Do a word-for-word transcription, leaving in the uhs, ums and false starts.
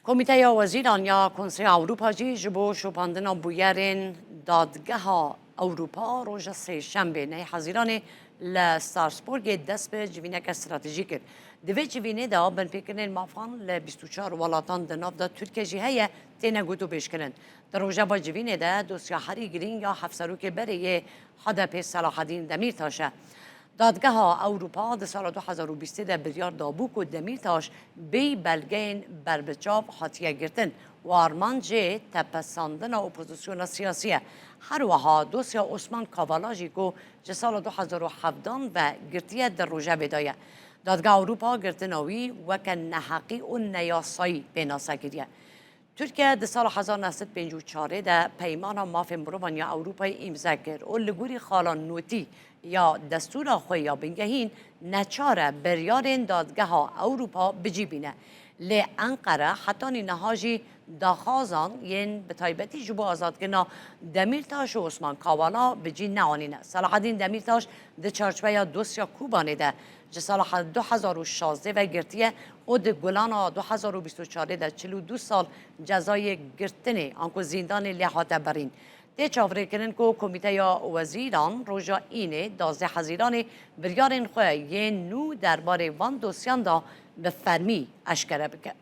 Komîteya Wezîran ya Konseya Ewropa jî ji bo şopandina bûyerên Dadgeha Ewropa roja Sêşembê nehê Hezîranê li Strasbourgê dest bi civîneke stratejî kir. Di vê civînê de binpêkirinên mafan li bîst û çar welatan di nav de Tirkiye jî heye têne gotûbêjkirin. Di rojeva civînê de dosya herî girîng ya hevserokê berê yê H D P Selahedîn Demîrtaş e. Dadgeha Ewropa di sala du hezar û bîstê de biryar dabû ku Demîrtaş bêyî belgeyên berbiçav hatiye girtin û armanc jê tepesandina opozisyona siyasî ye. Her wiha dosya Osman Kavala jî ku ji sala du hezar û hevdan ve girtiye di rojevê de ye. Dadgeha Ewropa girtina wî weke neheqî û neyasayî pênase kiriye. Tirkiye di sala hezar neh sed pêncî û çarê de Peymana Mafên Mirovan ya Ewropayê îmze kir û li gorî xala notî ya destûra xwe ya bingehîn neçar e biryarên Dadgeha Ewropa bi cî bîne. Lê Enqere hetanî niha jî daxwazan yên bi taybetî ji bo azadkirina Demîrtaş û Osman Kavala bi cî neanîne. Selahedîn Demîrtaş di çarçoveya dosya Kobanê de ji sala he-, du hezar û şazdeh ve girtiye û di Gulana du hezar û bîst û çarê de çil û du sal cezayê girtinê anku zîndanê lê hate birîn. Tê çavrêkirin ku Komîteya Wezîran roja Înê duwazdeh Hezîranê biryarên xwe yên nû derbarê van dosyan de bi fermî eşkere bike.